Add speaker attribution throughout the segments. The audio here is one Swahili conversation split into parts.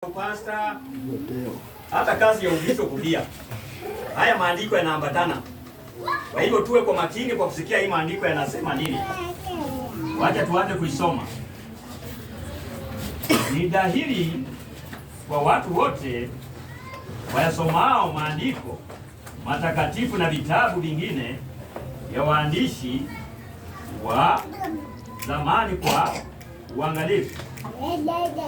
Speaker 1: Pastor, hata kazi ya ubisho pia. Haya maandiko yanaambatana. Kwa hivyo tuwe kwa makini kwa kusikia hii maandiko yanasema nini. Wacha tuanze kuisoma. Ni dhahiri kwa watu wote wayasomao maandiko matakatifu na vitabu vingine vya waandishi wa zamani kwa uangalifu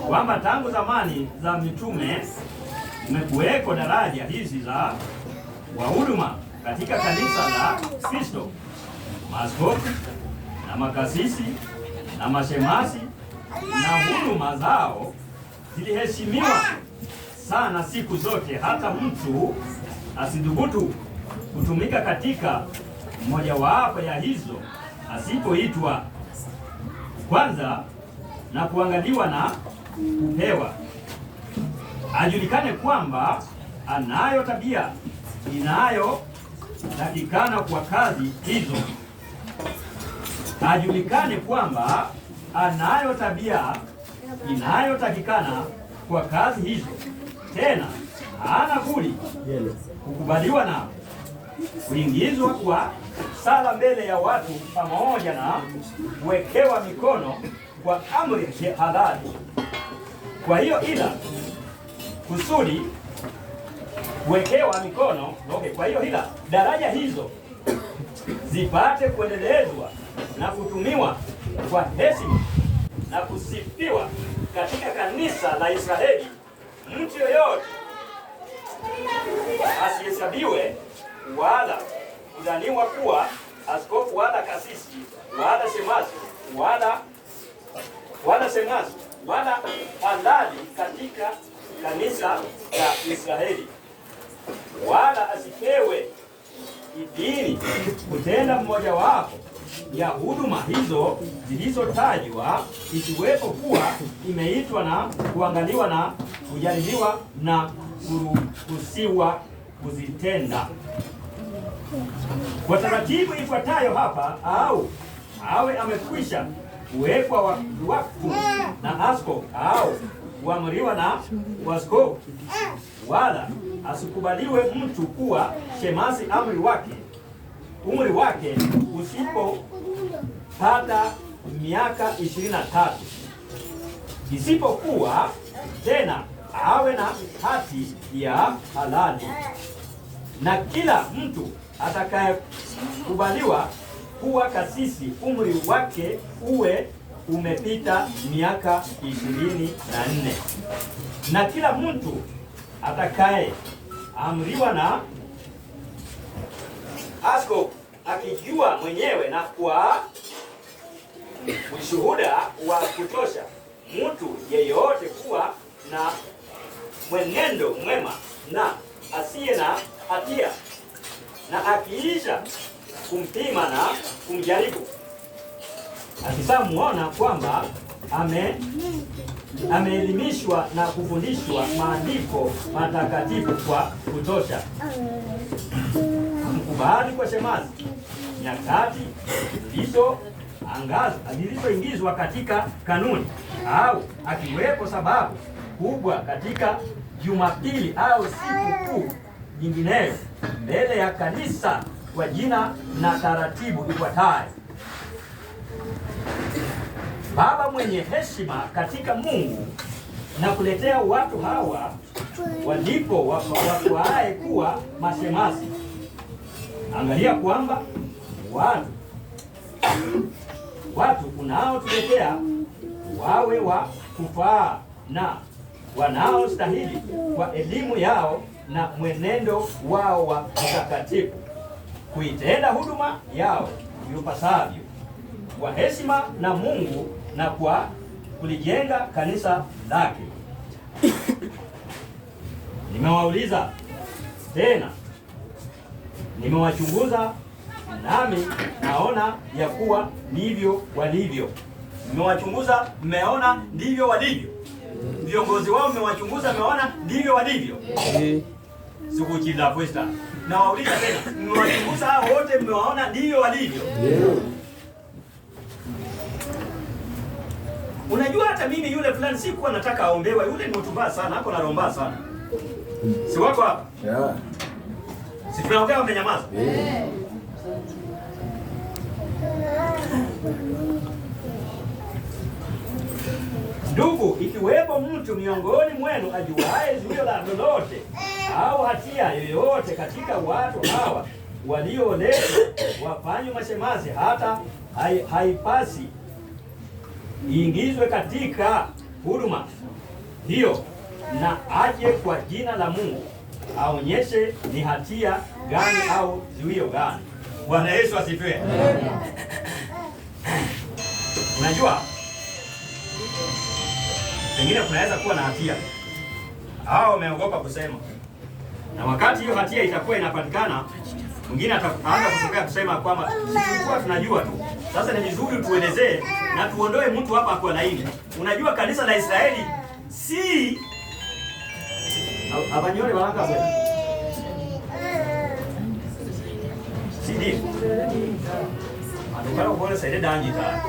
Speaker 1: kwamba tangu zamani za mitume kumekuweko daraja hizi za wahuduma katika kanisa la Kristo, maaskofu na makasisi na mashemasi, na huduma zao ziliheshimiwa sana siku zote, hata mtu asidhubutu kutumika katika mmojawapo ya hizo asipoitwa kwanza na kuangaliwa na kupewa, ajulikane kwamba anayo tabia inayotakikana kwa kazi hizo, ajulikane kwamba anayo tabia inayotakikana kwa kazi hizo, tena hana budi kukubaliwa na kuingizwa kwa sala mbele ya watu pamoja na kuwekewa mikono kwa amri halali. Kwa hiyo ila kusudi kuwekewa mikono okay. Kwa hiyo ila daraja hizo zipate kuendelezwa na kutumiwa kwa heshima na kusifiwa katika kanisa la Israeli, mtu yoyote asihesabiwe wala kudhaniwa kuwa askofu wala kasisi wala shemasi wala shemasi wala halali katika kanisa la Israeli, wala asipewe idhini kutenda mmojawapo ya huduma hizo zilizotajwa, ikiwepo kuwa imeitwa na kuangaliwa na kujaribiwa na kuruhusiwa kuzitenda kwa taratibu ifuatayo hapa, au awe amekwisha kuwekwa wakfu na askofu au kuamriwa na waskofu, wala asikubaliwe mtu kuwa shemasi umri wake usipopata miaka 23, isipokuwa tena awe na hati ya halali. Na kila mtu atakayekubaliwa kuwa kasisi umri wake uwe umepita miaka 24. Na kila mtu atakaye amriwa na askofu akijua mwenyewe na kwa ushuhuda wa kutosha mtu yeyote kuwa na mwenendo mwema na asiye na hatia, na akiisha kumpima na kumjaribu, akishamuona kwamba ameelimishwa na kufundishwa maandiko matakatifu kwa kutosha, mkubali kwa shemasi nyakati zilizoingizwa katika kanuni, au akiwepo sababu kubwa katika Jumapili au siku kuu nyingineyo mbele ya kanisa kwa jina na taratibu ifuatayo. Baba mwenye heshima katika Mungu, na kuletea watu hawa walipo wafuae kuwa mashemasi. Angalia kwamba watu unaotuletea wawe wa kufaa na wanaostahili kwa elimu yao na mwenendo wao wa utakatifu, kuitenda huduma yao ipasavyo kwa heshima na Mungu na kwa kulijenga kanisa lake. Nimewauliza tena, nimewachunguza, nami naona ya kuwa ndivyo walivyo. Nimewachunguza, mmeona ndivyo walivyo. Viongozi wao mmewachunguza, mmeona ndivyo walivyo. Sikuchila pwesta. Nawauliza tena, mmewachunguza hao wote, mmewaona ndivyo walivyo. Unajua hata mimi yule fulani sikuwa nataka aombewe, yule ni mtu mbaya sana, ako na roho mbaya sana. Si wako hapa?
Speaker 2: Yeah.
Speaker 1: Si tunaongea wamenyamaza?
Speaker 2: Yeah.
Speaker 1: Ndugu, ikiwepo mtu miongoni mwenu ajuaye zuio la lolote au hatia yoyote katika watu hawa walioletwa wafanywe mashemasi, hata haipasi iingizwe katika huduma hiyo, na aje kwa jina la Mungu aonyeshe ni hatia gani au zuio gani. Bwana Yesu asifiwe. Unajua pengine kunaweza kuwa na hatia, hao wameogopa kusema, na wakati hiyo hatia itakuwa inapatikana, mwingine ataanza kutokea kusema kwamba sisi tulikuwa tunajua tu. Sasa ni vizuri tuelezee na tuondoe mtu hapa kwa laini. Unajua kanisa la Israeli si abanyore baranga bwe si ndio adukala kubona saide dangi ta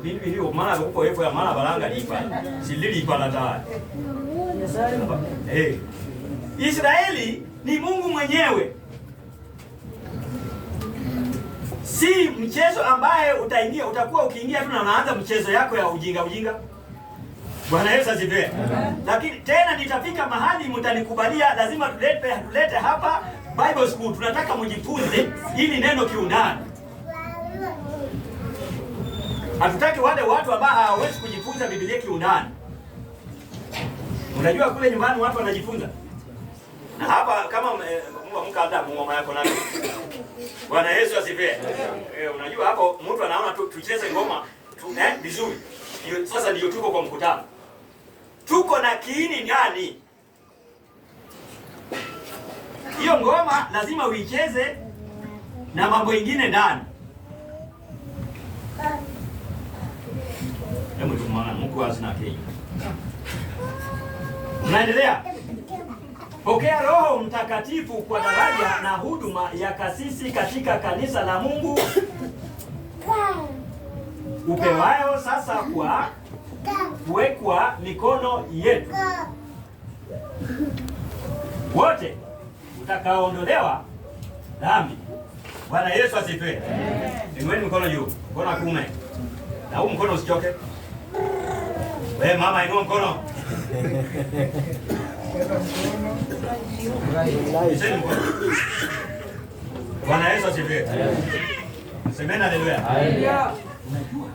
Speaker 1: bintu biri mara kuko hepfo ya mara baranga lipa silili la ta. Eh, Israeli ni Mungu mwenyewe, si mchezo ambaye utaingia, utakuwa ukiingia tu na unaanza mchezo yako ya ujinga ujinga. Bwana Yesu asifiwe. Lakini tena nitafika mahali mtanikubalia, lazima tulete hapa Bible school, tunataka mjifunze ili neno kiundani. Hatutaki wale watu ambao hawawezi kujifunza Biblia kiundani. Unajua kule nyumbani watu wanajifunza. Na hapa kama mkanda mama yako nani. Bwana Yesu asifiwe. Unajua hapo mtu anaona tu tucheze ngoma tu vizuri. Sasa ndio tuko kwa mkutano. Tuko na kiini ndani. Hiyo ngoma lazima uicheze na mambo mengine ndani. Hebu tumana Mungu azina kei. Unaendelea? Pokea Roho Mtakatifu kwa daraja na huduma ya kasisi katika kanisa la Mungu upewayo sasa kwa kuwekwa mikono yetu. Wote utakaoondolewa dhambi. Bwana Yesu asifiwe. Inueni mkono juu, mkono wa kuume. Na huu mkono usichoke. Wewe mama inua mkono. Bwana Yesu asifiwe. Semeni haleluya. Haleluya. Unajua?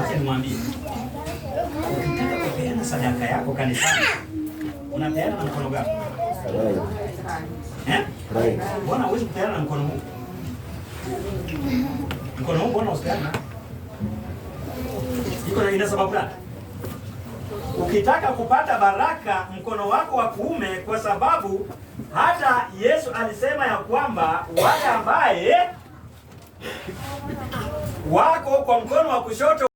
Speaker 1: Acha nimwambie. Ukitaka kupeana sadaka yako kanisani, unapeana na mkono gani? Right. Right. Mbona huwezi kupeana na mkono huu? Mkono huu mbona usipeana? Iko na ina sababu gani? Ukitaka kupata baraka mkono wako wa kuume, kwa sababu hata Yesu alisema ya kwamba wale ambaye wako kwa mkono wa kushoto